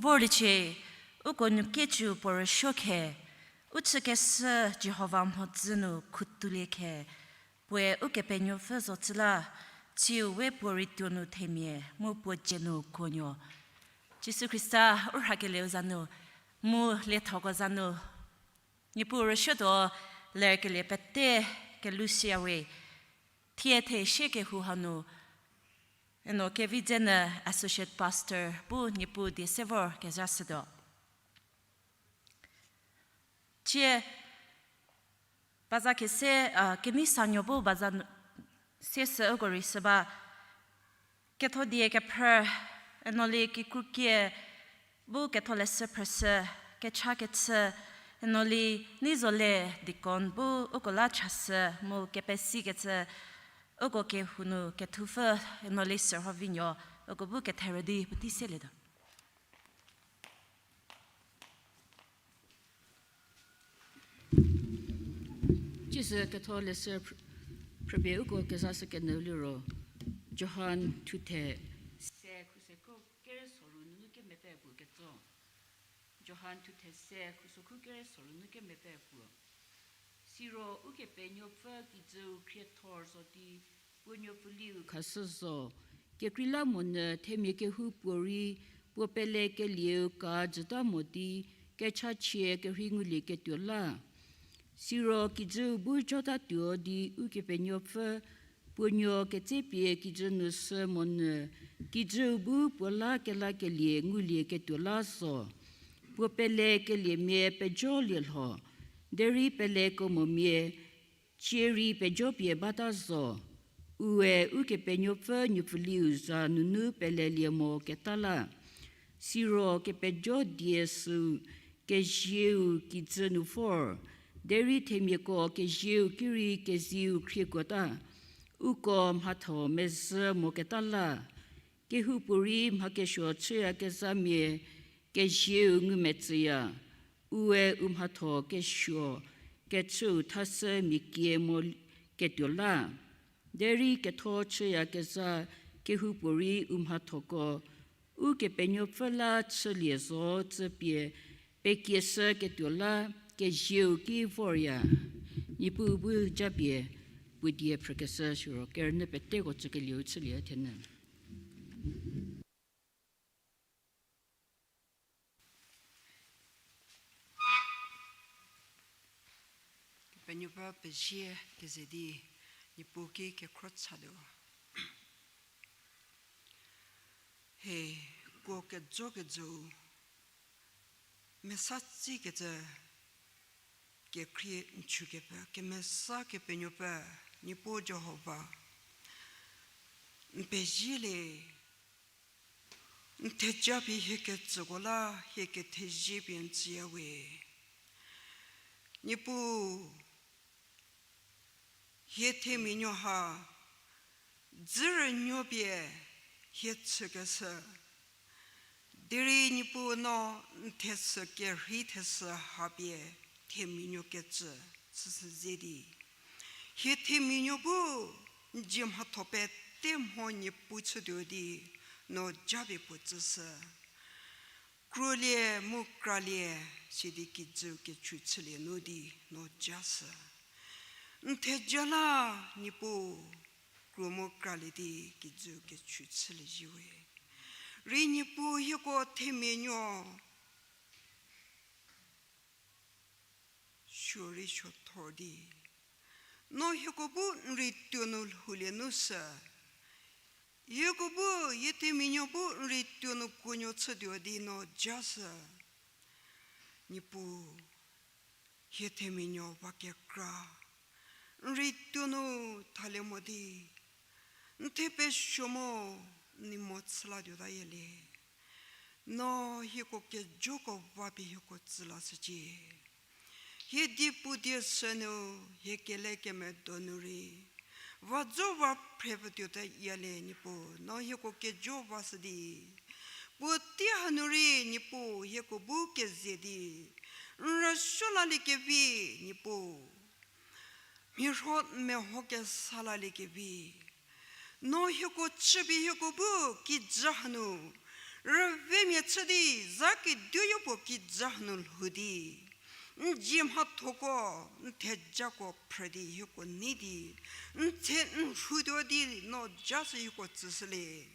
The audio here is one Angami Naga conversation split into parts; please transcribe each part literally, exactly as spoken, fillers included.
Vorliecie, uko nu kecü puo rüsuo khe, u chükeshü Jihova mhodzü nu khutulie khe, puoe Ukepenuopfü zo tsü la, tsiu we puo rei tuo nu themia mu puo dzie nu kuonuo. Jisu Khrista u rhakelieu za nu, mu liethoko za nu, Niepuu rüsuotuo lerkelie pete kelushüya we, thie theshie kehou hanu, eno Kevidze nu Associate Pastor bu Niepuu die se vor kezashütuo. Cie, baza kese, a, kenei sanuo bu baza nu-, se sü uko rei shü ba, ketho die kephrü, eno li kikrukie bu ketholeshü phrüshü, kecha kechü, eno li Neizole deacon bu uko la chashü mu kepesikecü, uko kehou nu kethupfü, eno li Sürhovinuo, uko bu ketherü di puotei selietuo. Tsiesü ketholeshü phrü-, phrüpie uko kezashü kenyü liro, Johan thuthe se khuso kho kere soru nunu kemepfü puo ketso. Johan thuthe se khuso kho kere soru nu kemepfü puo. Siro Ukepenuopfü kijüu khriethor zo di, puo nuopfüliu khashü zo. Kekreilamonyü themia kehoupuorei puo pelekelieu ka jüta mo di, kechachie kerhei ngulieketuo la. Siro kijüu bu jotatuo di Ukepenuopfü puo nuo ketsepie kijü nu shü monyü, kijüu bu puo la kelakelie ngulieketuo la zo. Puo pelekeliemia pejolie lho, derei peleko momia cie rei pejopie bata zo. Ue Ukepenuopfü nuopfüliu za nunu pelelie mo keta la. Siro kepejo die süu kezieu kijü nu vor, derei themiako kezieu ki rei kezieu khriekuota, uko mhatho mezhü moketa la. Kehoupuorei mha kesuo chüyakezhamia kezieu ngumetsüya, ue u mhatho kesuo kechüu thashü mia kie mo ketuo la. Derei ketho chüyakezha kehoupuorei u mhathoko Ukepenuopfü la chülie zo tsü pie pekieshüketuo la kezieu ki vorya. Niepuu bu japie puo die phrükeshü siro kerünyü peteko chükelieu chülie thenyü. Kepenuopfü pezie keze di, Niepuu ki kekhro chatuo. He, kuo kejokejüu, mesa tsikecü, kekhrie n chükepfü, kemesa Kepenuopfü, Niepuu Jihova, n pezie le, n theja pie hie ketsüko la hie kethezie pie n tsüya we. Niepuu, hie themia nuo ha, dzürünuo pie hie chükeshü. Derei Niepuu no n thesü kerhei thesü ha pie themia nuo kecü chüshü ze di, hie themia nuo bu n dzie mhatho pete mho Niepuu chütuo di no japie puo tsüshü. Kruolie mu kralie, sidi kijüu kechu chülie nu di no jashü. N theja la Niepuu, kruo mu kralie di kijüu kechu chülie zhie we. Rei Niepuu hieko themia nuo suo rei suothor di, no hieko bu n rei tuo nu lhoulie nu sü. Hieko bu, hie themia nuo bu n rei tuo nu kuonuo chütuo di no jashü. Niepuu, hie themia nuo va kekra n rei tuo nu thalie mo di, n the pesuo mo, n nei mo chü latuo tayalie. No hieko kejoko va pie hieko tsü lashücie. Hie diepu die sü nu, hie kele kemedo nu rei va zo va phre puotuo tayalie Niepuu, no hieko kejo vashü di, puotei hanu rei Niepuu hieko bu keze di n rüsuo laliekevi Niepuu, mhirho meho kesa laliekevi, no hieko chüpie hieko bu kijü hanu rüvemia chü di, za keduoyo puo kijü hanu lhou di, n zie mhathoko, n thejako phrü di hieko nei di, n tse n rhutuo di no ja sü hieko tsüshülie.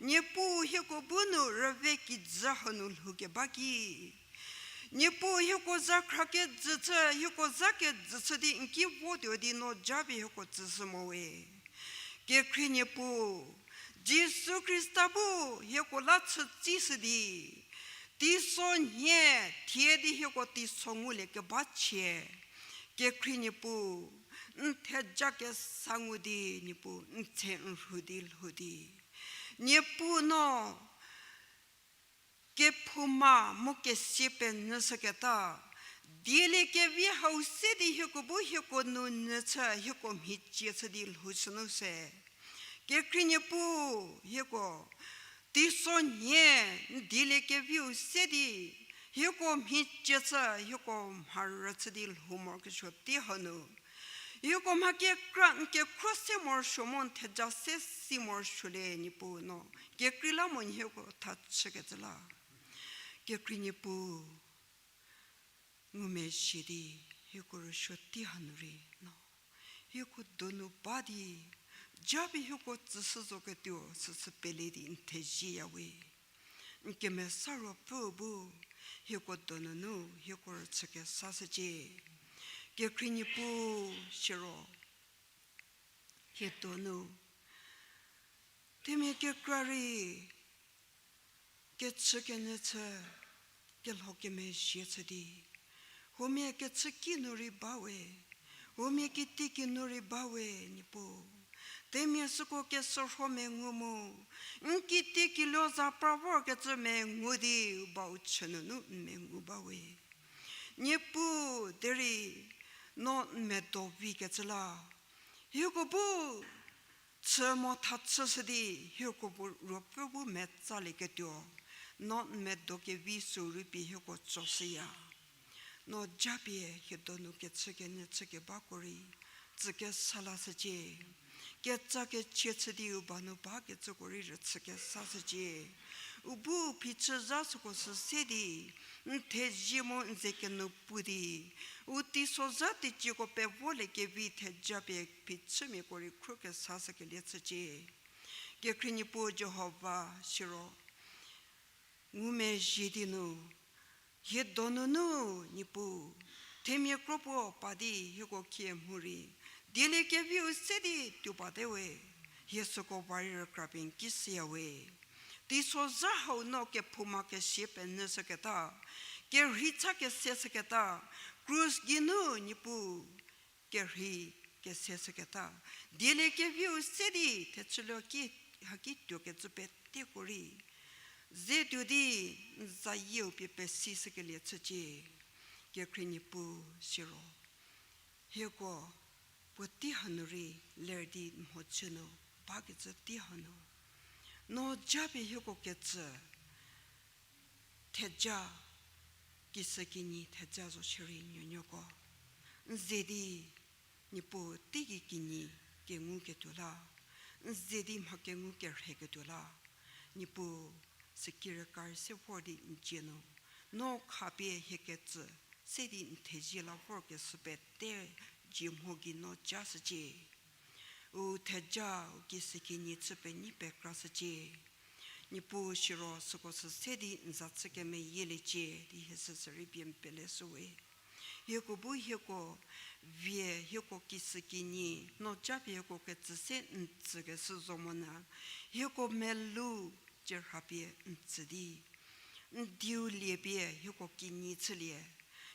Niepuu hieko bu nu rüve kijü hanu lhoukeba ki, Niepuu hieko za khra kejü chü, hieko za kejü chü di n ki votuo di no japie hieko tsüshü mo we. Kekhrie Niepuu, Jisu Khrista bu hieko la chü tsishü di, teiso nhie thie di hieko teiso ngulie keba chie. Kekhrie Niepuu, n theja kesa ngu di Niepuu n tse n rhu di lhou di, Niepuu no kephouma mu kesia penyü shüketa, dieliekevi hau se di hieko bu hieko nu nyü chü hieko mhicie chü di lhou sünu se. Kekhrie Niepuu, hieko teiso nhie n dieliekeviu se di hieko mhicie chü hieko mharü chü di lhou morokesuo tei hanu, hieko mha kekra n kekhro se morosuo mo n theja se si morosuolie Niepuu no. Kekreilamonyü hieko tha chükecü la. Kekhrie Niepuu, ngumezhie di hieko rüsuo tei hanu rei no hieko donu ba di, japie hieko tsüshü zoketuo süsü pele di n thezieya we. N kemesa Ruopfüu bu hieko donunu hieko rüchü kesashücie. Kekhrie Niepuu, siro hie donu themia kekra rei kechü kenyü chü, kelho kemezhie chü di, huomia kechü kinu rei ba we, huomia kiti kinu rei ba we Niepuu. Themia süko kesürho mengu mu, n kiti kilo za pra vorkecü mengu di, u bau chü nunu n mengu ba we. Niepuu, derei no n medo vikecü la hieko bu chü mo tha chüshü di, hieko bu Ruopfü bu metsalieketuo, no n medo kevi sü rei pie hieko tsoshüya. No japie hie donu kechü kenyü chü kebako rei tsü kesa lashücie. Ketsa kechie chü di u ba nu bakecüko rei rüchü kesashücie. U bu phichü zha süko sü se di, n thezie mu n ze kenu pu di, u teisozha tecieko pevoliekevi theja pie phichümiako rei khro kesashükelie chücie. Kekhrie Niepuu Jihova, siro ngumezhie di nu hie donunu Niepuu, themia kro puo pa di hieko kie mhou rei dieliekeviu se di tuo bate we. Hie süko va rei rükra pie n ki shüya we. Teisozha hau no kephouma kesia penyü shüketa, kerhei cha kese shüketa, krus geinu Niepuu kerhei kese shüketa, dieliekeviu se di thechülio ki haki tuokecü peteko rei ze tuo di n zayieu pie pesishükelie chücie. Kekhrie Niepuu, siro hieko puotei hanu rei ler di mhodzü nu bakecü tei hanu, no japie hieko kecü theja, kisükinyi theja zo shierei nuonuoko n ze di Niepuu teigei kinyi kenguketuo la, n ze di mha kengu kerheiketuo la, Niepuu, süki rüka rei se vor di n dzie nu, no khapie hie kecü se di n thezie la vorkeshü pete dzie mho gei no ja shücie. U theja, u kisükinyi chü penyi pekrashücie. Niepuu, siro süko sü se di n za chü kemeyieliecie di hie süsü rei pie n pele shüwe. Hieko bu hieko vie, hieko kisükinyi no japie hieko kecü se n tsükeshü zo monyü, hieko melou cie rhapie n tsü di n diu lie pie hieko kinyi chülie.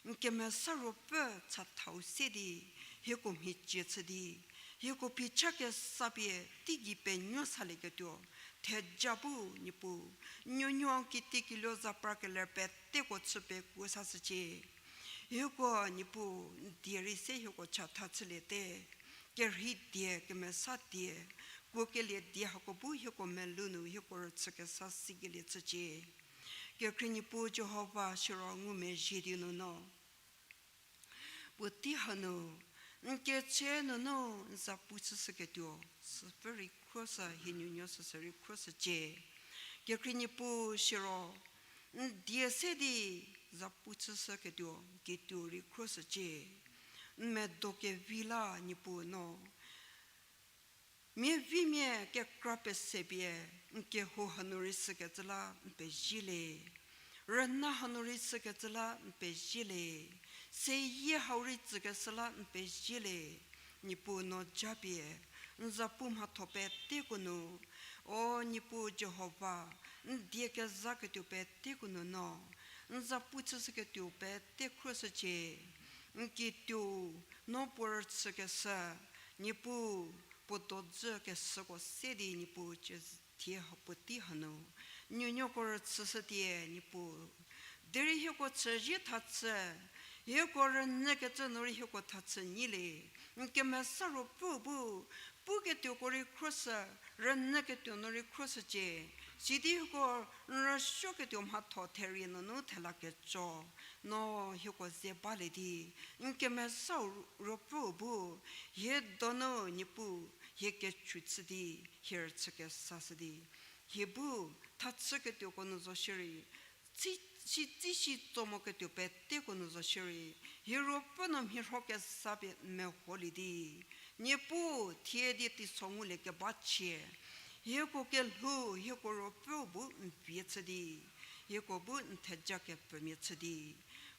N kemesa Ruopfü chathau se di hieko mhicie chü di, hieko phicha kesa pie teigei penuo salieketuo theja bu Niepuu, nuonuo kiti kilo zapra keler peteko chü pekuo sashücie. Hieko Niepuu, n die rei se hieko chatha chüliete. Kerhei die, kemesa die, kuokelie die hako bu hieko melou nu hieko rüchü kesa sikelie chücie. Kekhrie Niepuu Jihova, siro ngumezhie di nu no puotei hanu n kechü nunu n zapu chüshüketuo süpfü rei khroshü, hie nuonuo süsü rei khroshücie. Kekhrie Niepuu siro, n die se di zapu chüshüketuo, n kituo rei khruoshücie. N medo kevi la Niepuu no. Miavimia kekra pese pie, n kehou hanu rei shükecü la n pezie le. Rüna hanu rei shükecü la n pezie le. Seyie hau rei tsükeshü la n pezie le. Niepuu no japie, n zapu mhatho peteko nu, o Niepuu Jihova, n die kezaketuo peteko nu no, n zapu chüshüketuo pete khruoshücie. N kituo, no puo rüchükeshü, Niepuu, puo dodzü keshüko se di Niepuu thie ha puotei hanu, nuonuoko rüchüshütie Niepuu. Derei hieko chüzie thachü, hieko rünyükecü nu rei hieko thachü nyi le, n kemesa Ruopfüu bu, puketuoko rei khruoshü, rünyüketuo nu rei khruoshücie, sidi hieko n rüsuoketuo mhatho therie nunu thela keco, no hieko ze balie di, n kemesa Ruopfüu bu, hie donu Niepuu, hie kechu chü di, hie rüchü kesashü di, hie bu, thachüketuoko nu zo shierei, si, si, si tso moketuo peteko nu zo shierei, hie Ruopfü nu mhirho kesa pie n meholie di, Niepuu thie die teiso ngulie keba chie, hieko kelhou, hieko Ruopfüu bu n vie chü di, hieko bu n theja kepfümia chü di,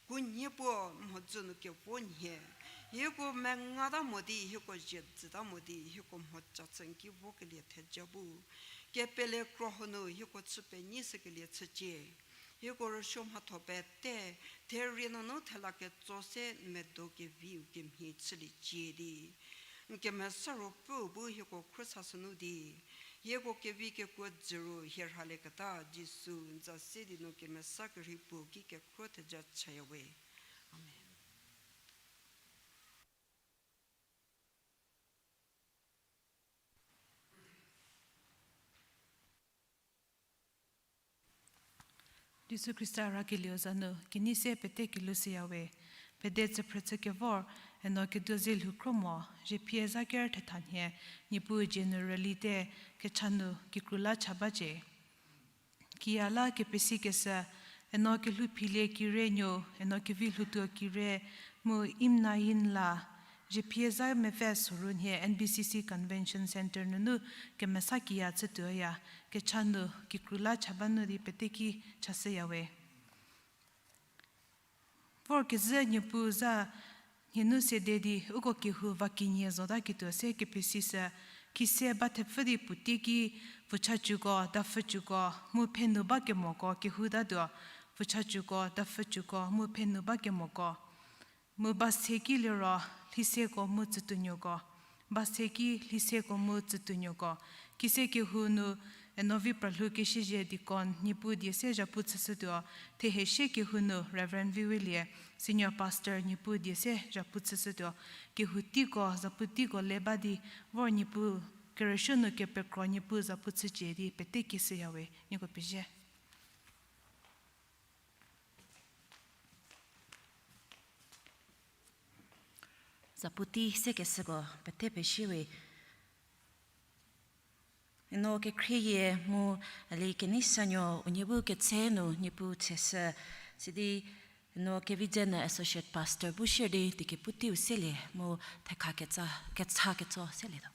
khunhie puo mhodzü nu kevo nhie, hieko mengata mo di, hieko zie dzüta mo di, hieko mhoca chü n ki vokelie theja bu, kepele kro hanu hieko chü penyi shükelie chücie. Hieko rüsuo mhatho pete, therie nunu thela ketso se n medo keviu kemhie chüliecie di, n kemesa Ruopfüu bu hieko khruoshashü nu di, hieko kevi kekuo dzüru hie rhalieketa Jisu n za se di no kemesa kerhei puo ki kekhruo theja chaya we. Amen. Jisu Khrista rakelieu za nu kenei se pete kelhou shüya we. Pede tsüphrü chü kevor, eno keduo ze lhou kro mo, zhiephie za ker thethanhie, Niepuu dzie nu rülite, kecha nu kikru la cha bacie. Kiya la kepesikeshü, eno kelhou philie kire nuo, eno kevi lhoutuo kire, mu Imnayin la, zhiephie za mepfü soru nhie N B C C Convention Centre nunu kemesa kiya chütuoya, kecha nu kikru la cha ba nu di pete ki chashüya we. Vorkezhü Niepuu za nhie nu sede di uko kehou va kenie zotaketuo se kepesishü, khise ba thepfü di puotei ki, pfüchacuko, dapfücuko, mu phenu ba kemoko kehoutatuo, pfüchacuko, dapfücuko, mu phenu ba kemoko. Mu ba se ki liro, lhiseko mu tsütuonuoko. Ba se ki lhiseko mu tsütuonuoko. Khise kehou nu, eno vi pralhou keshüzhie deacon Niepuu die se zhapu chüshütuo, thehie shie kehou nu Reverend Viwelie, Senior Pastor Niepuu die se zhapu chüshütuo, kehou teiko, zapu teiko le ba di, vor Niepuu, kerüsuo nu kepekro Niepuu zapu chücie di pete keshüya we, nieko pezie. Zapu tei sekeshüko pete pezie we. Eno kekhrieyie mu ali kenei sanuo unie bu ketse nu Niepuu tseshü, sidi eno Kevidze nu Associate Pastor bu shierei di kepu teiu selie mu thekha ketsa, ketsa ketso selietuo.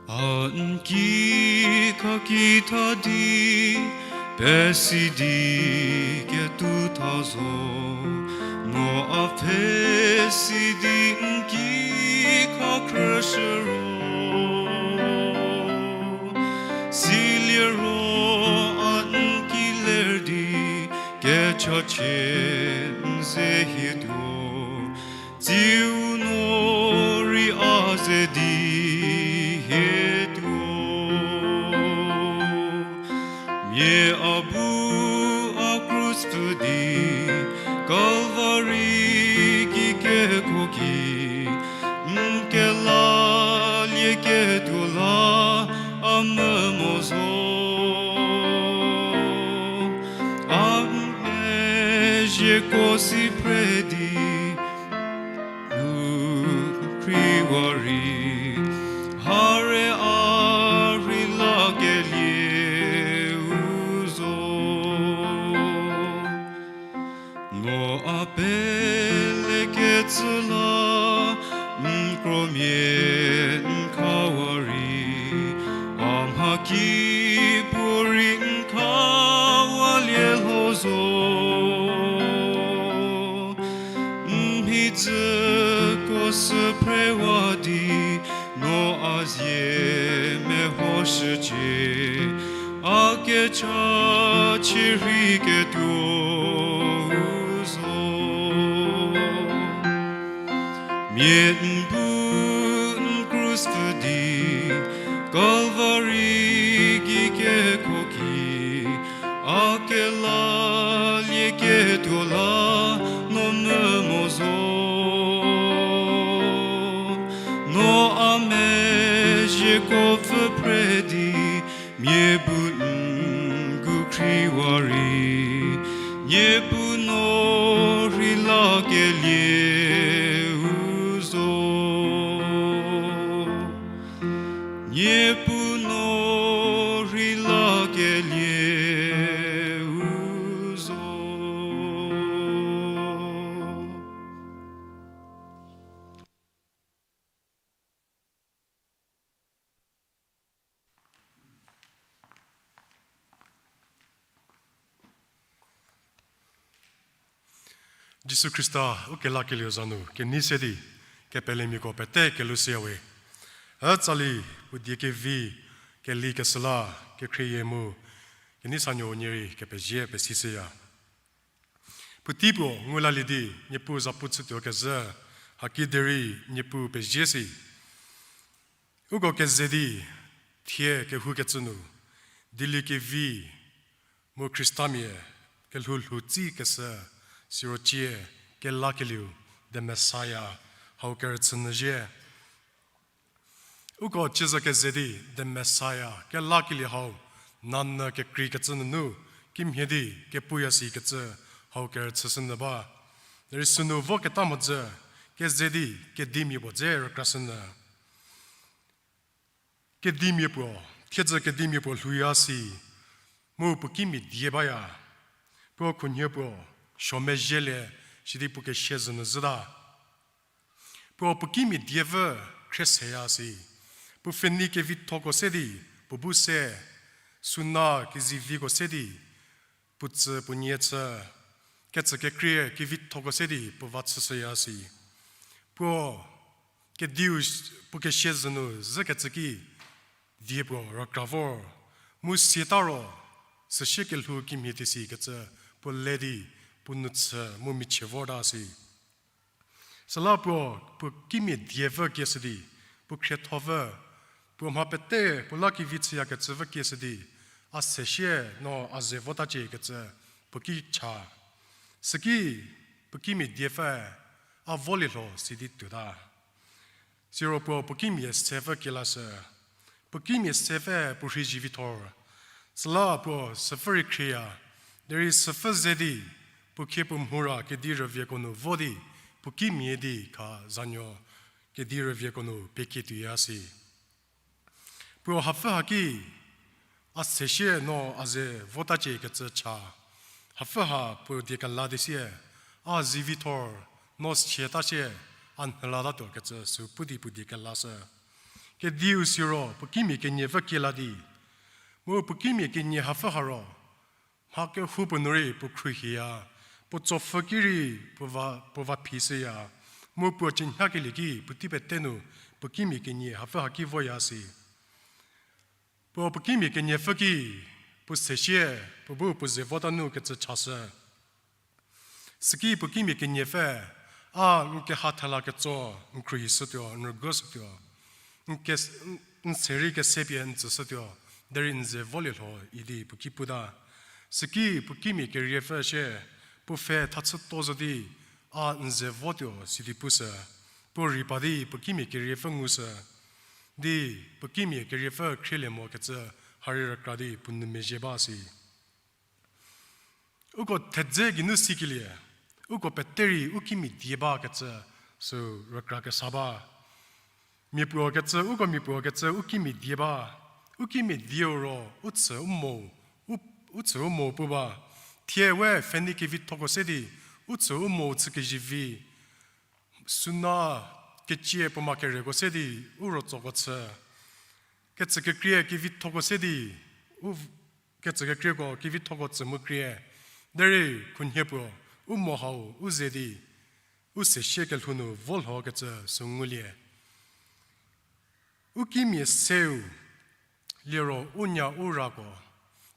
A n ki khakitha di, pesidi ketutha zo, no a pesidi n ki khakhrüshü ro. Siliro a n ki ler di, kechachie n ze hietuo, tsiu no rei a ze di hietuo. tuo la a memo zo. A mezhieko si phre di nu khriwa rei, hare a rhei lakelieu zo. No a pelekecü la n kromia n khawa rei, a mhakipuorei n khawalie lho zo. N mhidzüko sü phrewa di, no a zie mehoshücie, a kechachie rheiketuou zo. Mia n bu n krus pfü di, Kalvari gei kekuo ki, a kelalieketuo la no memo zo. No a mezhieko pfü phre di, mia bu n gu khriwa rei, Niepuu no rhei lakelieu zo. Niepuu no rhei lakelieu zo. Jisu Khrista u kelakelieu za nu kenei se di, kepelemiako pete kelhou shüyawe. Ütsali, puo die kevi, keli kesüla, kekhrieyie mu, kenei sanuo nie rei kepezie pesishüya. Puotei puo ngu lalie di, Niepuu zapu chütuo kezhü, haki derei Niepuu pezie si. Uko keze di, thie kehoukecü nu, dieliekevi, mu Khristamia, kelhou lhou tsükeshü, siro cie, kelakelieu, the Messiah, hau kerüchü nyü zhie. Uko ciezü keze di, the Messiah, kelakelie hau, nanyü kekreikecü nunu, kimhie di, kepuya sikecü, hau kerüchüshü nyü ba. Derei sünu voketa mhodzü, keze di, kedimia puo dze rükrashü nyü. Kedimia puo, thiedzü kedimia puo lhouya si, mu puo kimia die baya, puo khunhie puo, suo mezhielie, sidi puo kesia zhü nyü zhüta. Puo puo kimia diepfü, khrieseya si, puo pfhenei kevithoko se di, puo bu se, suna keziviko se di, puo tsü puo nie chü, kecü kekrie kevithoko se di puo va chüshüya si. Puo kediu puo kesia zhü nu zhükecü ki die puo rükra vor, mu siata ro, süsie kelhou kimhie tei sikecü puo le di puo nu chü mu michie vorta si. Süla puo, puo kimia diepfü kieshü di, puo khrietho pfü, puo mha pete puo la kevi chüyakecü pfü kieshü di, a sesie no a ze votaciekecü puo ki cha. Süki puo kimia diepfü a volie lho sidi tuota. Siro puo puo kimia sepfü kielashü. Puo kimia sepfü puo rhei zivithor. Süla puo süpfü rei khrieya. Derei süpfü ze di, puo khie puo mhura kedi rüvieko nu vo di, puo kimia di kha zanuo kedi rüvieko nu pekie tuoya si. Puo hapfü haki, a sesie no a ze votaciekecü cha. Hapfü ha puo die kela di sie, a zivithor, no sieta sie, a nhelatatuokecü sü pu di puo die kelashü. Kediu siro puo kimia kenie pfü kiela di, mu puo kimia kenie hapfü ha ro, mha kehoupuo nu rei puo khruohiya, puo tsopfü ki rei puo va, puo va phishüya, mu puo cienhakelie ki puotei pete nu puo kimia kenie hapfü haki voya si. Puo puo kimia kenie pfü ki, puo sesie, puo bu puo ze vota nu kecü chashü. Süki puo kimia kenie pfü, a n keha thela ketso, n khruohishütuo, n rügushütuo, n ke, n, n se rei kesepie n tsüshütuo, derei n ze volie lho idi puo ki puta. Süki puo kimia keriepfü sie, puo pfhe thachütuo zo di, a n ze votuo sidi pushü. Puo rei pa di puo kimia keriepfü ngushü. di puo kimia keriepfü khrielie mokecü, ha rei rükra di puo nou mezhie ba si. Uko thedze geinu sikelie, uko pete rei u kimia die bakecü, sü rükra kesa ba. Mia puo kecü, uko mia puo kecü u kimia die ba. U kimia dieu ro, u chü u mo, u, u chü u mo pu ba. Thie we pfhenei kevithoko se di, u chü u mo chükezivi. Süna kecie puo ma kereko se di, u rotsoko chü. Kecü kekrie kevithoko se di, u, kecü kekrieko kevithoko tsü mu krie. Derei khunhie puo, u mo hau, u ze di, u sesie kelhou nu vo lhokecü sü ngulie. U kimia seu, liro u nya u rako.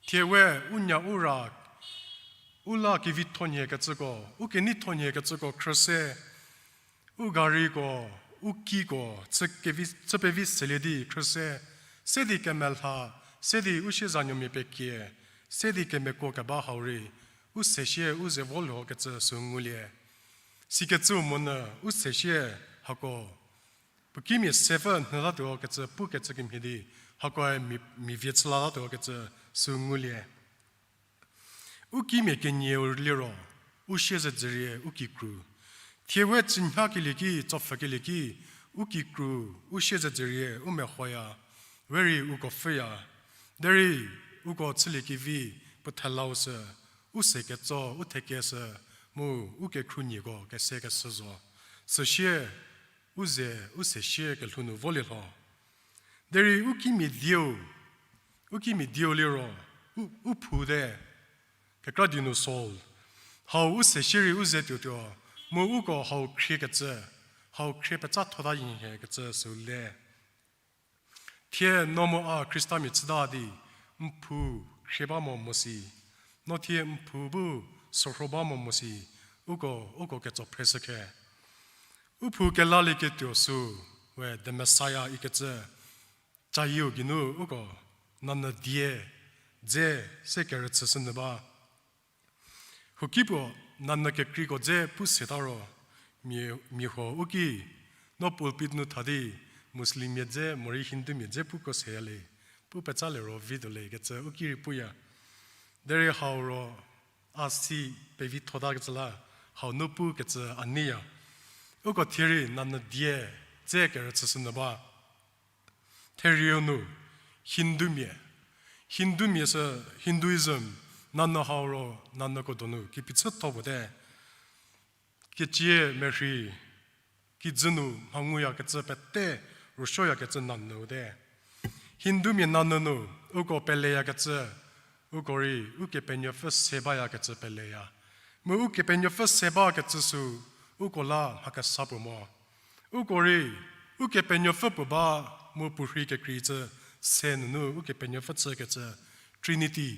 Thie we u nya u ra, u la kevithonhie kecüko, u keneithonhie kecüko khrüse, u gariko, u kiko, chü kevi, chü pevi selie di khrüse, se di kemelha, se di u siezanuomia pekie, se di kemekuo keba hau rei, u sesie u ze vo lhokecü sü ngulie. Sikecüu monyü u sesie hako puo kimia sepfü nhütatuo kecü pukecü kemhie di, hakoe mia, mia vie chülatatuo kecü sü ngulie. U kimia kenieu liro, u siezedzürie u kikru. Thie we chünhakelie ki, tsopfhükelie ki, u kikru, u siezedzürie u mehoya, we rei uko pfhüya. Derei uko chüliekevi puo thelau sü, u se ketso, u thekeshü, mu u kekhrunyiko kesekeshü zo. Süsie, u ze, u sesie kelhou nu volie lho. Derei u kimia dieu, u kimia dieu liro, u, u phute, kekra di nu Saul. Hau u sesie rei u ze tuotuo, mu uko hau khriekecü, hau khrie petsathotayi nhie kecü süu le. Thie no mu a Khristamia chüta di, n phou khrie ba mo mo si, no thie n phou bu sorho ba mo mo si, uko, uko ketso phreshü khe. U phou kelalieketuo sü, we the Messiah ikecü, cayieu geinu uko, nanyü die, dze, se kerüchüshü nyü ba. Huoki puo nanyü kekreiko dze pu seta ro, mia, mia huo u ki, no pulpit nu tha di, Muslimmia dze, morei Hindumia dze puko seya le, pu petsa liro vi tuo le kecü u ki rei puya. Derei hau ro, a si pevithotakecü la, hau nu pukecü a neiya. Uko thie rei nanyü die, dze kerüchüshü nyü ba. Therieu nu, Hindumia. Hindumia sü Hinduism, nanyü hau ro, nanyüko donu kipitsütho puo te. Kecie merhi, kijü nu mha nguyakecü pete, rüsuoyakecü nanyü te. Hindumia nanyü nu, uko peleyakecü, uko rei, Ukepenuopfü se bayakecü peleya. Mu Ukepenuopfü se bakecü sü, uko la mha kesa puo mo. Uko rei, Ukepenuopfü puo ba mu puo rhei kekreicü se nunu Ukepenuopfü chükecü Trinity,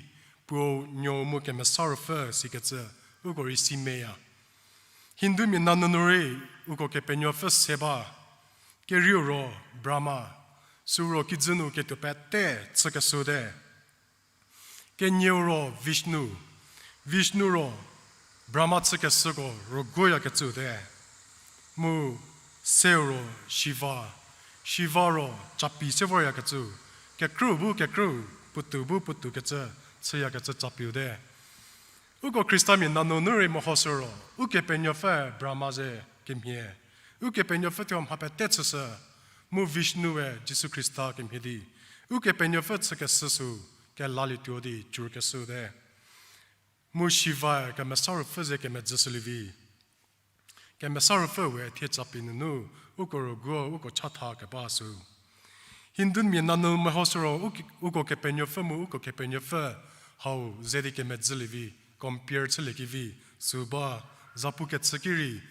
Puo, Nuou mu Kemesa Ruopfü sikecü uko rei si meya. Hindumia nanyü nu rei uko kepenuopfü se ba, kerieu ro Brahma, süu ro kijü nu ketuo pete chükeshüu te. Kenieu ro Vishnu, Vishnu ro Brahma chükeshüko rüguoyakecüu te. Mu seu ro Shiva, Shiva ro capi se voryakecüu, kekrüu bu kekrüu, puotou bu puotou kecü, chüyakecü capiu te. Uko Khristamia nanyü nu rei mehoshü ro, Ukepenuopfü Brahma ze kemhie, Ukepenuopfü thuo mha pete chüshü, mu Vishnu-e Jisu Khrista kemhie di, Ukepenuopfü chükeshü süu kelalietuo di cürkeshüu te. Mu Shiva-e Kemesa Ruopfü ze kemedzüshülievi. Kemesa Ruopfü we thie capi nunu uko rüguo uko chatha keba süu. Hindumia nanyü mehoshü ro uki-, uko kepenuopfü mu uko kepenuopfü hau ze di kemedzülievi, compare chüliekevi, süu ba, zapu kechü ki rei,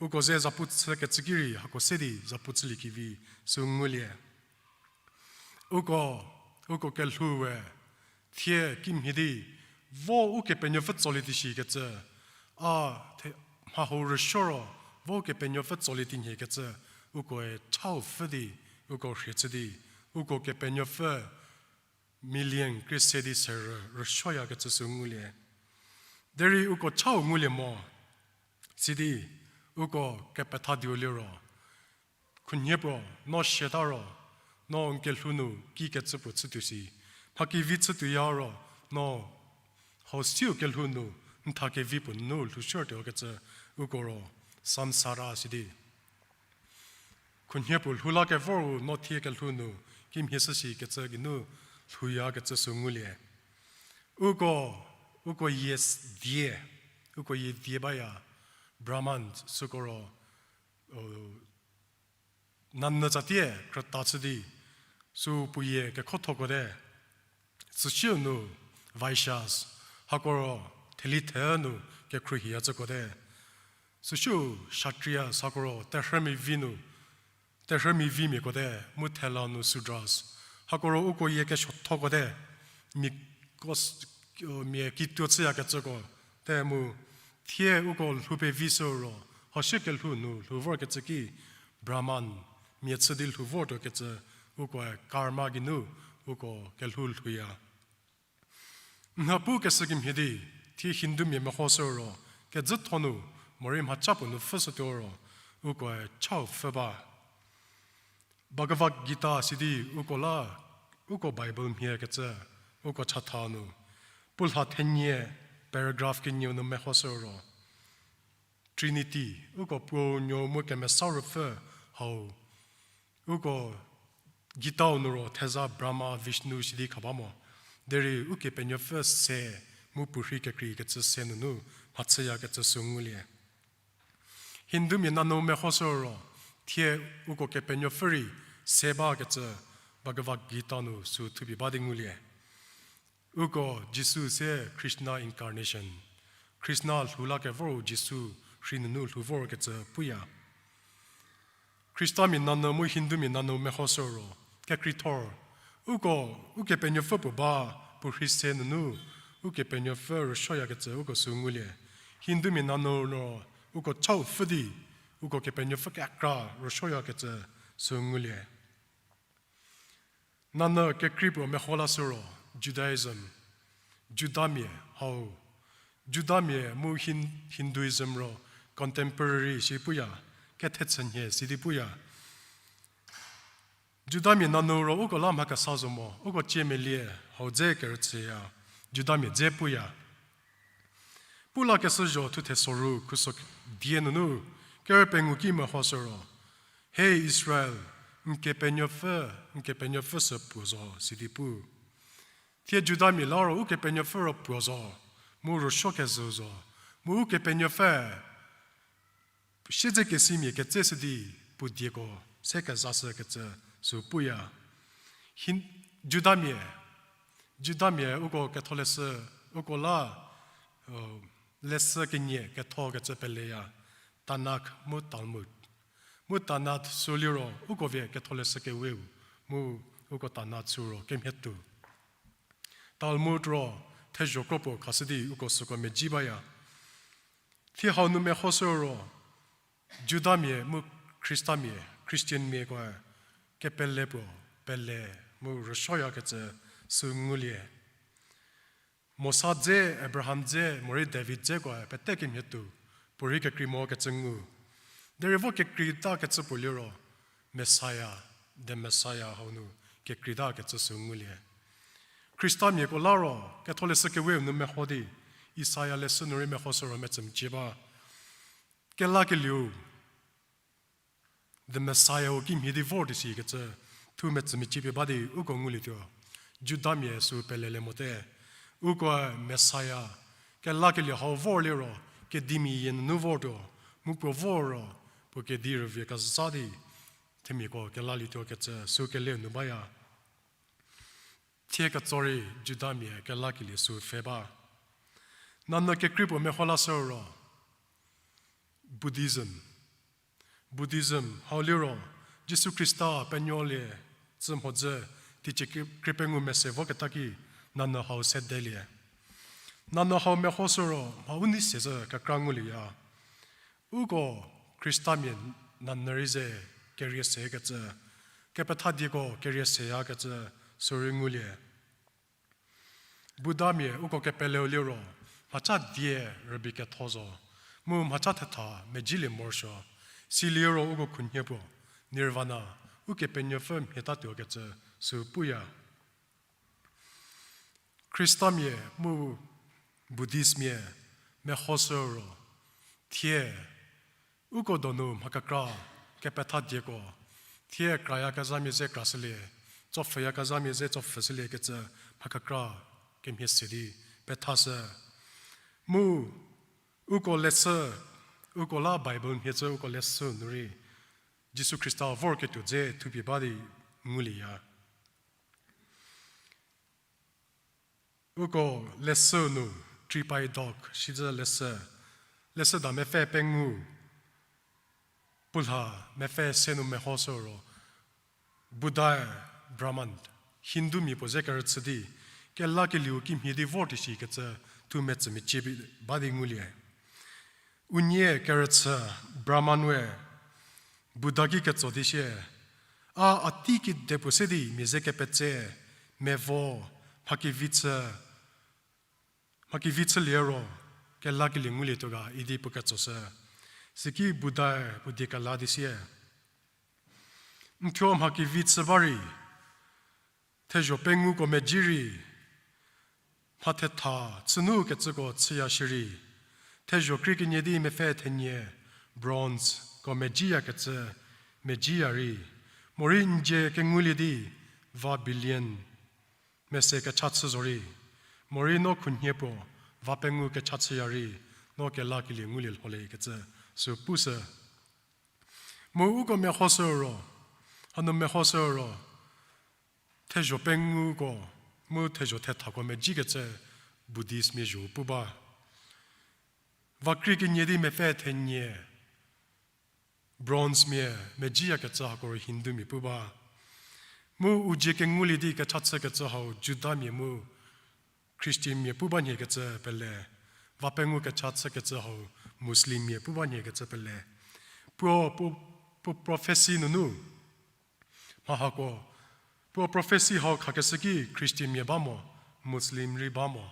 uko ze zapu chükecü ki rei hako se di zapu chüliekevi, süu ngulie. Uko, uko kelhou we, thie kimhie di, vo Ukepenuopfü tsolie di shikecü, a, the, mha hau rüsuo ro, vo Ukepenuopfü tsolie di nhiekecü, ukoe chau pfü di, uko rhie chü di, uko kepenuopfü million krie se di serü rüsuoyakecü süu ngulie. Derei uko chau ngulie mo, sidi, uko kepethadiu liro, khunhie puo, no siata ro, no n kelhou nu kikecü puo chütuo si. Mha kevi chütuoya ro, no hau siu kelhou nu n tha kevi puo nunu lhoushütuo kecü uko ro samsara sidi. Khunhie puo lhou la kevoru no thie kelhou nu kimhie shü si kecü geinu lhouya kecü sü ngulie. Uko, uko yie s-, die, uko yie die baya, Brahman süko ro, o, nanyü tsatie krüta chü di, sü puo yie kekhothoko te. Süsiu nu Vaishyas, hako ro theli the nu kekhruohiya cüko te. Süsiu Kshatriyas, hako ro terhümi vi nu, terhümi vimiako te, mu thela nu Sudras, hako ro uko yie kesuothoko te, mia kos-, mia kituo chüyakecüko te mu, thie uko lhou pevi sü ro, hau sie kelhou nu lhou vorkecü ki, Brahman, mia chü di lhou vortuokecü, ukoe karma geinu, uko kelhou lhouya. Nha pu keshü kemhie di, thie Hindumia mehoshü ro, kezütho nu, morei mhaca puo nu pfhüshütuo ro, ukoe chau pfhü ba. Bhagavad Gita sidi uko la, uko Bible mhie kecü, uko chatha nu, pu lha thenie paragraph kenieu nu mehoshü ro, Trinity, uko Puo, Nuou mu Kemesa Ruopfü hau, uko Gitau nu ro theza Brahma, Vishnu sidi kha ba mo. Derei Ukepenuopfü se mu puorhi kekreikecü se nunu mhachüyakecü sü ngulie. Hindumia nanyü mehoshü ro, thie uko Kepenuopfü rei se bakecü Bhagavad Gita nu sü thupie ba di ngulie. Uko Jisu se Krishna incarnation. Krishna lhou la kevoru Jisu rhei nunu lhou vorkecü puya. Khristamia nanyü mu Hindumia nanyü mehoshü ro, kekreithor, uko, Ukepenuopfü puo ba, puorhi se nunu, Ukepenuopfü rüsuoyakecü uko sü ngulie. Hindumia nanyü ro, uko chau pfhü di, uko Kepenuopfü kekra rüsuoyakecü sü ngulie. Nanyü kekrei puo meho lashü ro, Judaism, Judamia hau, Judamia mu Hin-, Hinduism ro contemporary si puya, kethechünhie sidi puya. Judamia nanyü ro uko la mha kesa zo mo, uko ciemelie hau dze kerüchüya, Judamia dze puya. Pu lakeshü zho thuthe soru khuso die nunu, kerü pengou ki mehoshü ro, He Israel, n Kepenuopfü, n Kepenuopfü sü puo zo, sidi pu. Thie Judamia la ro Ukepenuopfü ro puo zo, mu rüsuo kezhü zo, mu Ukepenuopfü siedzekesimia ketseshü di puo dieko se kezashükecü sü puya. Hin-, Judamia, Judamia uko ketholeshü, uko la, leshü kenie kethokecü peleya, Tanakh mu Talmud. Mu Tanakh sü liro uko vie ketholeshü keweu, mu uko Tanakh sü ro kemhietuo. Talmud ro thezho kropuo khashü di uko süko medzi baya. Thie hau nu mehoshü ro, Judamia mu Khristamia, Christianmiakoe kepele puo pele mu rüsuoyakecü sü ngulie. Mosa dze, Abraham dze, morei David dzekoe pete kemhietuo, puorei kekrei mokecü ngu. Derei vo kekreitakecü puo liro, Messiah, the Messiah hau nu kekreitakecü sü ngulie. Khristamiako la ro, ketholeshü keweu nu meho di, Isaia leshü nu rei mehoshü ro metsümecie ba. Kelakelieu, the Messiah-u kimhie di vor di sikecü, thu metsümecie pie ba di uko ngulietuo. Judamia sü pelelie mote. Ukoe Messiah, kelakelie hau vor liro, kedimia yie nunu vortuo, mu puo vor ro, puo kedi rüvie kezha di, themiako kelalietuokecü sü keleu nu baya. Thie ketso rei Judamia kelakelie sü pfhe ba. Nanyü kekrei puo meho lashü ro, Buddhism. Buddhism hau liro, Jisu Khrista penuolie tsü mhodzü, teicie kri-, krie pengou mese voketa ki, nanyü hau sedelie. Nanyü hau mehoshü ro, mha u nei se zhü kekra ngulieya. Uko Khristamia nanyü rei ze kerie sekecü, kepethadieko kerie seyakecü sü rei ngulie. Buddhamia uko kepeleu liro, mhacha die rübei ketho zo, mu mhacha thetha medzilie morosuo, siliro uko khunhie puo, Nirvana, Ukepenuopfü mhie tatuokecü sü puya. Khristamia mu Buddhistmia mehoshü ro, thie uko donu mha kekra kepetha dieko, thie krayakezhamia ze krashülie, tsopfhüyakezhamia ze tsopfhüshüliekecü mha kekra kemhie se di pethashü. Mu uko leshü, uko la Bible mhie cü uko leshü nu rei Jisu Khrista vorketuo dze thupie ba di ngulieya. Uko leshü nu, Tripitok shicü leshü, leshüda mepfü pengou, puo lha mepfü se nu mehoshü ro, Buddha-e Brahman, Hindumia puo ze kerüchü di, kelakelieu kimhie di vor di shikecü thu metsümecie ba di ngulie. Unie kerüchü Brahman-e Buddha ki ketso di sie, a a tei kedipuo se di mia ze kepetse, mevo, mhakevi chü, mhakevi chülie ro, kelakelie ngulietuo ga idi puo ketsoshü. Süki Buddha-e puo die kela di sie, n thuo mhakevi chü ba rei, thezho penguko medzi rei, mhathetha chünu kecüko chüya shierei, thezho krie kenie di mepfü thenie, bronzeko medziyakecü medziya rei, morei n dzie kengulie di va billion mese kecha chü zorei, morei no khunhie puo va pengou kecha chüya rei, no kelakelie ngulie lholiekecü sü pushü. Mu uko mehoshü ro, hanu mehoshü ro, thezho penguko, mu thezho thethako medzikecü Buddhistmia zho pu ba. Va krie kenie di mepfü thenie, bronzemia medziyakecü hako ro Hindumia pu ba. Mu u dzie kengulie di kecha chükecü hau Judamia mu Christianmia pu ba nhiekecü pele, va pengou kecha chükecü hau Muslimmia pu ba nhiekecü pele. Puo, puo, puo prophecy nunu, mha hako, puo prophecy hau khakeshü ki Christianmia ba mo, Muslim rei ba mo.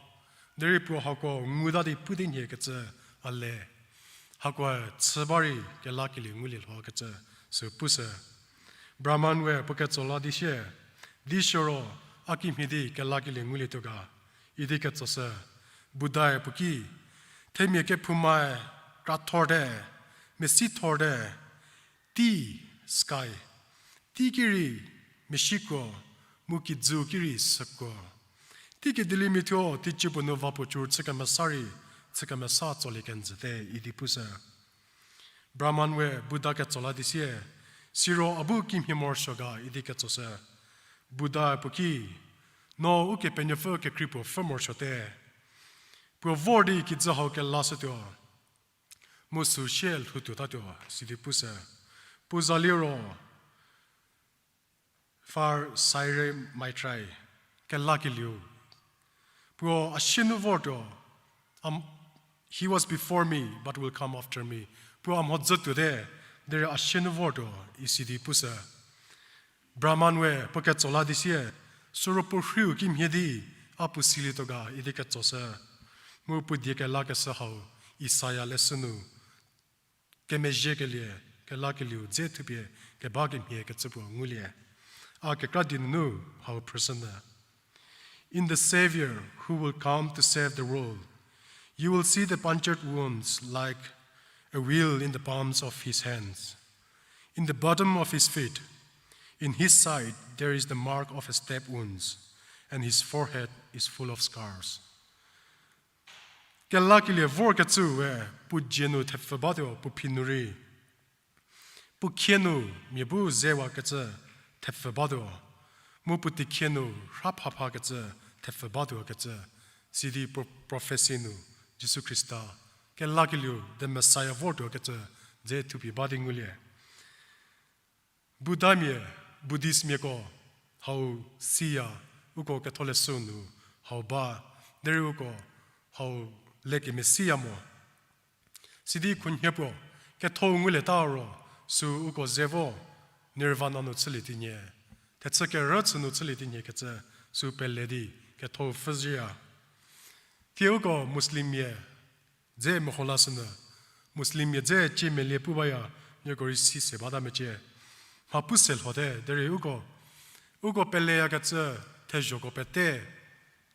Derei puo hako nguta di pu di nhiekecü a le. Hakoe chü ba rei kelakelie ngulie lhokecü sü pushü. Brahman we puo ketso la di sie, di siro a kimhie di kelakelie ngulietuo ga idi ketsoshü. Buddhae puo ki, themia kephoumae krathorte, mesithorte, tei, sky, tei ki rei mesikuo, mu kijüu ki rei sükuo. Tei kediliemia thuo teicie puo nu va puo cur chü kemesa rei, chü kemesa tsolie kenjüte idi pushü. Brahman we Buddha ketso la di sie, siro a bu kimhie morosuo ga idi ketsoshü. Buddha puo ki, no Ukepenuopfü kekrei puo pfhü morosuote. Puo vor di kijü hau kelashütuo, mu süu sie lhoutuotatuo sidi pushü. Puo za liro, Far Saire Maitrai, kelakelieu, puo a sie nu vortuo, am, he was before me but will come after me. Puo a mhodzü tuote, derei a sie nu vortuo, isidi pushü. Brahman we puo ketso la di sie, siro puo rhiu kimhie di a puo silietuo ga idi ketsoshü. Mu puo die kelakeshü hau Isaia leshü nu, kemezhiekelie, kelakelieu dze thupie keba kemhie kecü puo ngulie. A kekra di nunu hau phrüshünyü. In the Savior who will come to save the world, you will see the punctured wounds like a wheel in the palms of his hands, in the bottom of his feet. In his side there is the mark of a stab wounds, and his forehead is full of scars. Kelakelie vorkecüe puo dzie nu thepfü batuo puo phi nu rei. Puo khie nu mia bu zewakecü thepfü batuo. Mu puo teikhie nu rha phaphakecü thepfü batuokecü. Sidi pro-, prophecy nu Jisu Khrista, kelakelieu the Messiah vortuokecü dze thupie ba di ngulie. Buddhamia, Buddhistmiako hau siya, uko ketholeshü nu hau ba, derei uko hau lekemesiya mo. Sidi khunhie puo, ketho ngulieta ro, sü uko ze vo, nirvana nu chülie tinhie, thechü kerüchü nu chülie tinhie kecü, sü pele di, ketho pfhüzhüya. Thie uko Muslimmia dze meho lashünyü, Muslimmia dze cie melie pu baya, nieko rei si se bata mecie. mha pu se lhote, derei uko, uko peleyakecü thezhoko pete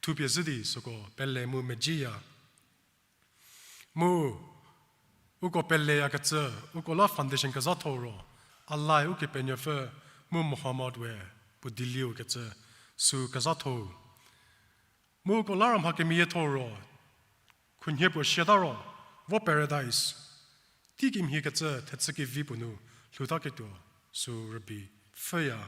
thupie zhü di süko pele mu medzieya. Mu uko peleyakecü, uko la foundation kezhatho ro, Allah-e Ukepenuopfü mu Muhammad we puo dieliu kecü sü kezhatho. Mu uko la ra mha kemeyietho ro, khunhie puo siata ro, vo paradise teikimhie kecü thechü kevi puo nu lhoutaketuo sü rübei pfhüya.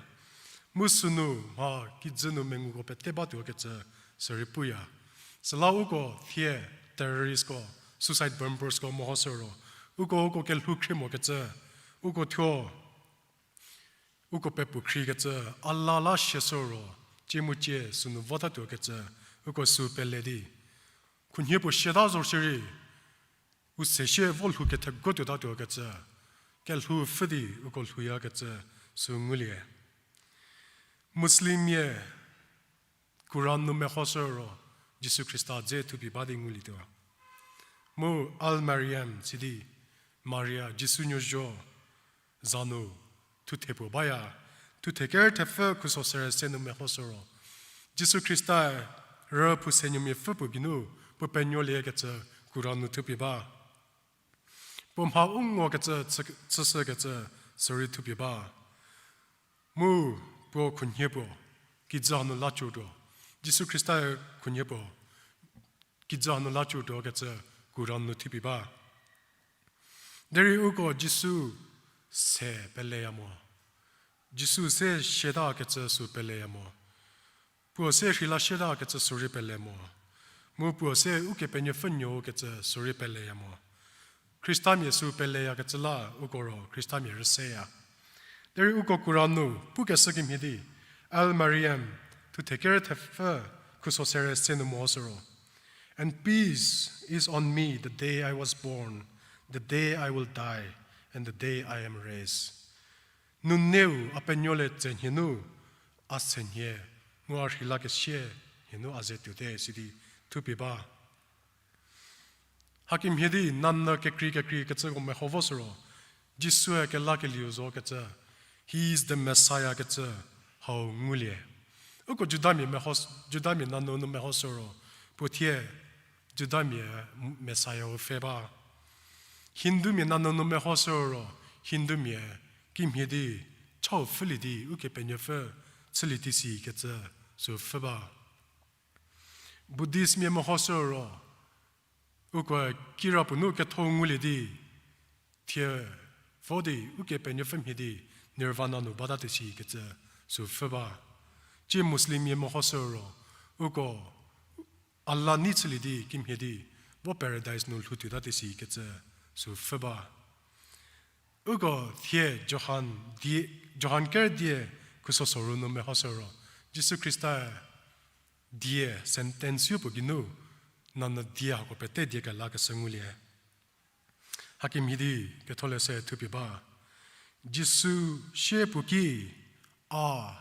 Mu sünu mha kijü nu menguko pete batuo kecü sürei puya. Süla uko thie terroristko, suicide bombersko mehoshü ro, uko uko kelhou khrie mokecü, uko thuo uko pepuo khriekecü, Allah la siashü ro, tsie mu tsie sünu votatuo kecü, uko sü pele di khunhie puo siata zo shierei, u se sie vo lhou ketheguo tuotatuo kecü, kelhou pfhü di uko lhouyakecü sü ngulie. Muslimmia Quran nu mehoshü ro, Jisu Khrista dze thupie ba di ngulietuo. Mu Al-Mariam sidi, Maria, Jisu nuo zuo, za nu thuthe puo baya, thuthe ker thepfü khuso sere se nu mehoshü ro, Jisu Khrista-e rü phousenuomiapfü puo geinu puo penuoliekecü Quran nu thupie ba. Puo mha u ngokecü chü-, chüshükecü sürei thupie ba. Mu puo khunhie puo kijü hanu la cütuo, Jisu Khrista-e khunhie puo kijü hanu la cütuo kecü Quran nu thupie ba. Derei uko Jisu se peleya mo. Jisu se siatakecü sü peleya mo. Puo se rheila siatakecü sürei pele mo. Mu puo se Ukepenuopfü nuo kecü sürei peleya mo. Khristamia sü peleyakecü la uko ro Khristamia rüseya. Derei uko Quran nu pukeshü kemhie di, Al-Mariam, thuthe ker thepfü khuso sere se nu mehoshü ro, And peace is on me the day I was born, the day I will die, and the day I am raised. Nuneu a penuolie tse nhie nu, a se nhie, mu a rheilakesie nhie nu a ze tuote sidi thupie ba. Hakemhie di nanyü kekrei kekreikecüko meho voshü ro, Jisue kelakelieu zo kecü, He is the Messiah kecü hau ngulie. Uko Judamia meho, Judamia nanyü nu mehoshü ro, puo thie Judamia Messiah-u pfhe ba. Hindumia nanyü nu mehoshü ro, Hindumia kimhie di chau pfhülie di Ukepenuopfü chülie tei si kecü sü pfhü ba. Buddhistmia mehoshü ro, uko kirapuo nu ketho ngulie di, thie vo di Ukepenuopfü mhie di Nirvana nu bata tei si kecü sü pfhü ba. Tsie Muslimmia mehoshü ro, uko Allah nei chülie di kimhie di vo paradise nu lhoutuota tei si kecü sü pfhü ba. Uko thie Johan die, Johan ker die khuso soru nu mehoshü ro, Jisu Khrista die sentence-u puo geinu, nanyü die hako pete die kelakeshü ngulie. Hakemhie di ketholeshü thupie ba. Jisu sie puo ki, a,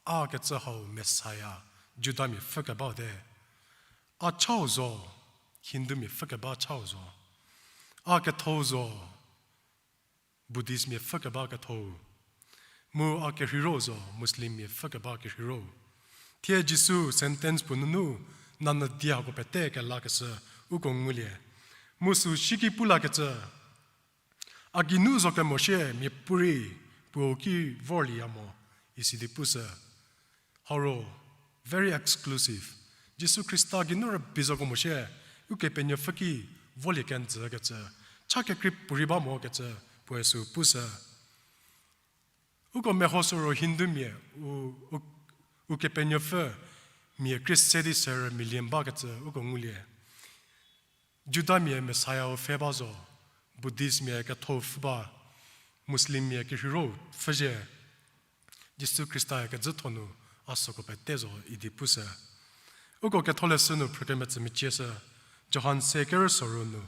a kecü hau Messiah, Judamia pfhü kebau te. A chau zo, Hindumia pfhü keba chau zo. A kethou zo, Buddhistmia pfhü keba kethou. Mu a kerheiro zo, Muslimmia pfhü keba kerheiro. Thie Jisu sentence puo nunu, nanyü die hako pete kelakeshü uko ngulie. Mu sü siki pu lakecü, a geinu zo kemo shie miapuorei puo ki vorlieya mo, isi di pushü. Hau ro, very exclusive. Jisu Khrista geinu rübei zo kemo shie, Ukepenuopfü ki volie kenjü kecü, cha kekrei puorei ba mo kecü, puoe sü pushü. Uko mehoshü ro Hindumia, u, u, Ukepenuopfü mia krie se di serü million bakecü uko ngulie. Judamia Messiah-u pfhe ba zo, Buddhistmia kethou pfhü ba, Muslimmia kerheiro pfhüzhie, Jisu Khrista-e kejütho nu a süko pete zo idi pushü. Uko ketholeshü nu phrükemetsü mecieshü, Johan se kerü soru nu.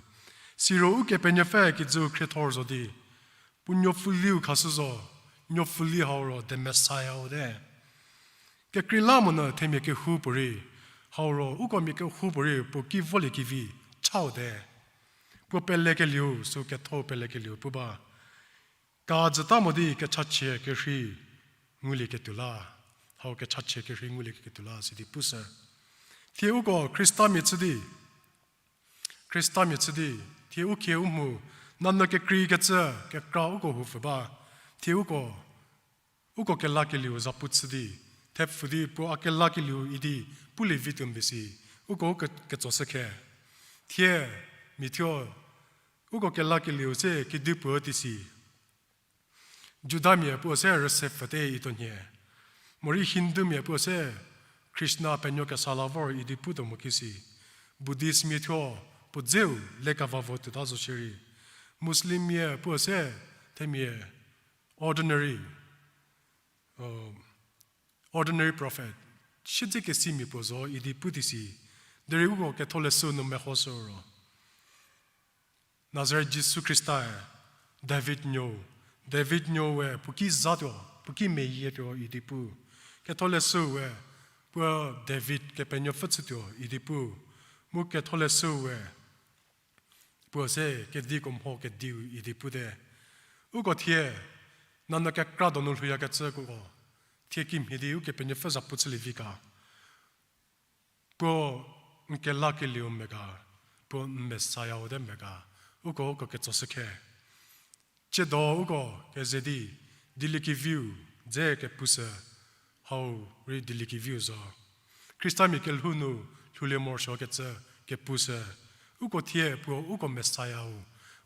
Siro Ukepenuopfü kijüu khriethor zo di, puo nuopfüliu khashü zo, nuopfüli hau ro the Messiah-u te. Kekreilamonyü themia kehoupuorei, hau ro uko mia kehoupuorei puo ki voliekevi chau te. Puo pelekelieu, sü kethou pelekelieu pu ba. Ka jüta mo di kechachie kerhei ngulieketuo la, hau kechachie kerhei ngulieketuo la sidi pushü. Thie uko Khristamia chü di, Khristamia chü di, thie u khie u mhu, nanyü kekreikecü, kekra uko houpfü ba, thie uko, uko kelakelieu zapu chü di, thepfü di puo a kelakelieu idi pulie vituo mbi si, uko u ke-, ketsoshü khe. Thie, mia thuo, uko kelakelieu se kedipuo di si. Judamia puo se rüse pfüte ituo nhie. Morei Hindumia puo se Krishna penuo kesa la vor idi putuo mo kisi. Buddhistmia thuo puo dzeu lekava vo tuota zo shierei. Muslimmia puo se themia ordinary, uh, ordinary prophet, siedzekesimia puo zo idi pu di si. Derei uko ketholeshü nu mehoshü ro, Nazaret Jisu Khrista-e David nuou, David nuou we puo ki zatuo, puo ki meyietuo idi pu. Ketholeshü we puo David kepenuopfü chütuo idi pu. Mu ketholeshü we puo se kediko mho kediu idi pute. Uko thie, nanyü kekra donu lhouyakecüko, thie kimhie di ukepenuopfü zapu chülie vi ga. Puo n kelakelieu me ga, puo n Messiah-u te me ga, uko uko ketsoshü khe. Tsiedo uko keze di, dieliekeviu dze kepushü, hau rei dieliekeviu zo. Khristamia kelhou nu lhoulie morosuokecü kepushü, uko thie puo uko Messiah-u,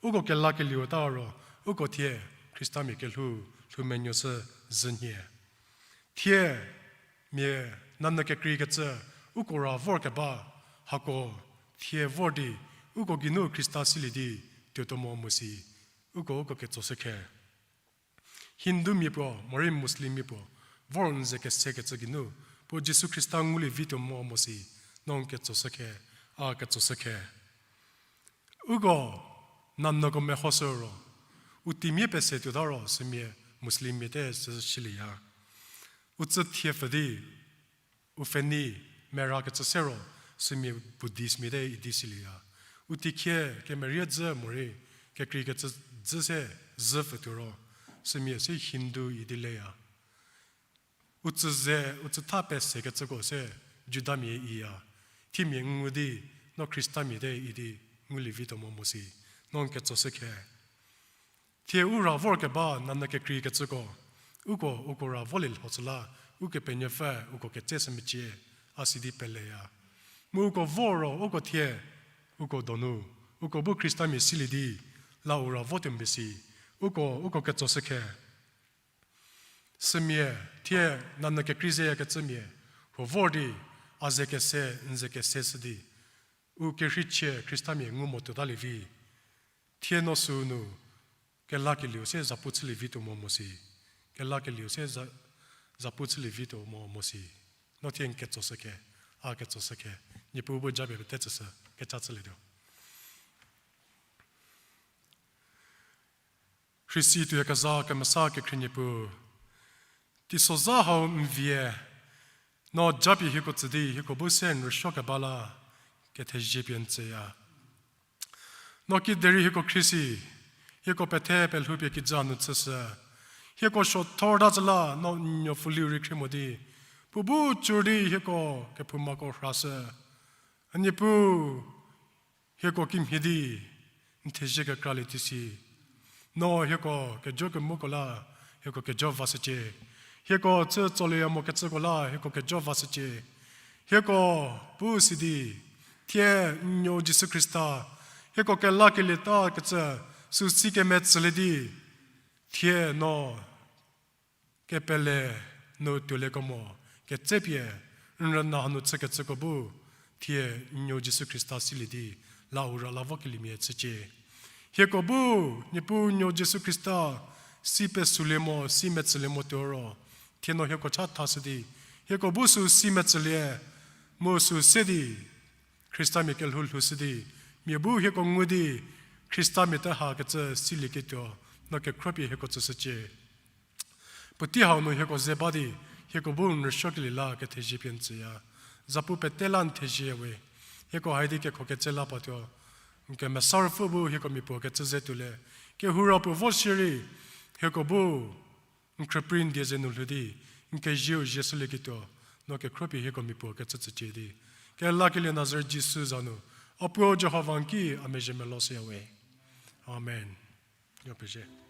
uko kelakelieu ta ro, uko thie Khristamia kelhou lhoumenuoshü zhü nhie. Thie mia nanyü kekreikecü uko ra vorkeba hako thie vor di uko geinu Khrista silie di tuotuo mo mo si, uko uko ketsoshü khe. Hindumia puo, morei Muslimmia puo, vor n ze kesekecü geinu, puo Jisu Khrista ngulie vituo mo mo si, no n ketsoshü khe, a ketsoshü khe. Uko nanyüko mehoshü ro, u teimia pese tuota ro sümia Muslimmia te sü silieya. U tsü thiepfü di, u pfhenei merakecü se ro sümia Buddhistmia te idi silieya. U teikhie kemerie dzü morei kekreikecü dzü se zhü pfütuo ro, sümia se Hindu idi leya. U tsü ze, u tsütha pesekecüko se Judamia iya. Themia ngu di, no Khristamia te idi ngulie vituo mo mo si, no n ketsoshü khe. Thie u ra vorkeba nanyü kekreikecüko, uko, uko ra volie lho süla, ukepenuopfü uko ketseshü mecie, a sidi peleya. Mu uko vor ro uko thie, uko donu, uko bu Khristamia silie di, la u ra votuo mbi si, uko, uko ketsoshü khe. Sümia, thie nanyü kekrei zeyakecümia, huo vor di, a ze kese, n ze kese shü di, u kerheichie Khristamia ngu mo tuotalie vi. Thie no sünu, kelakelieu se zapu chülie vituo mo mo si. Kelakelieu se za-, zapu chülie vituo mo mo si. No thie n ketsoshü khe, a ketsoshü khe. Niepuu bu japie pete tsüshü, kecha chülietuo. Rheisi tuoyakezha kemesa kekhrie Niepuu, teisozha hau n vie, no japie hieko tsü di hieko bu se n rüsuokeba la, kethezie pie n tsüya. No kiderei hieko khriesi, hieko pethe pelhoupie kijü nu chüshü. Hieko suothorta cü la no n nuopfüliu rei khrie mo di, puo bu cür di hieko kephoumako rhashü. A Niepuu, hieko kimhie di n thezie kekralie tuo si. No hieko kejo kemoko la, hieko kejo vashücie. Hieko chü tsolieya mokecüko la, hieko kejo vashücie. Hieko bu si di, thie n nuo Jisu Khrista, hieko kelakelieta kecü, süu si kemetsülie di, thie no kepele nu tuoliekemo, ketsepie, n rüna hanu chükecüko bu, thie n nuo Jisu Khrista silie di, la u ra la vokeliemia chücie. Hieko bu, Niepuu n nuo Jisu Khrista, si pesolie mo, si metsülie mo tuo ro, thie no hieko cha thashü di, hieko bu süu si metsülie, mu süu se di, Khristamia kelhou lhoushü di, mia bu hieko ngu di, Khristamia te hakecü silieketuo, no kekhropie hieko tsüshücie. Puotei hau nu hieko ze ba di, hieko bu n rüsuokelie la kethezie pie n tsüya. Zapu pete la n thezie we. Hieko hai di kekho ketse la patuo. N kemesa ruopfü bu hieko mia puo kecü ze tuolie. Kehou ra puo vo shierei, hieko bu n khrüprei n die ze nu lhou di, n kezieu zie shülieketuo, no kekhropie hieko mia puo kecü tsücie di, kelakelie Nazaret Jisu za nu, a puo Jihova n ki a mezhie melo shüyawe. Amen. Yo pezie.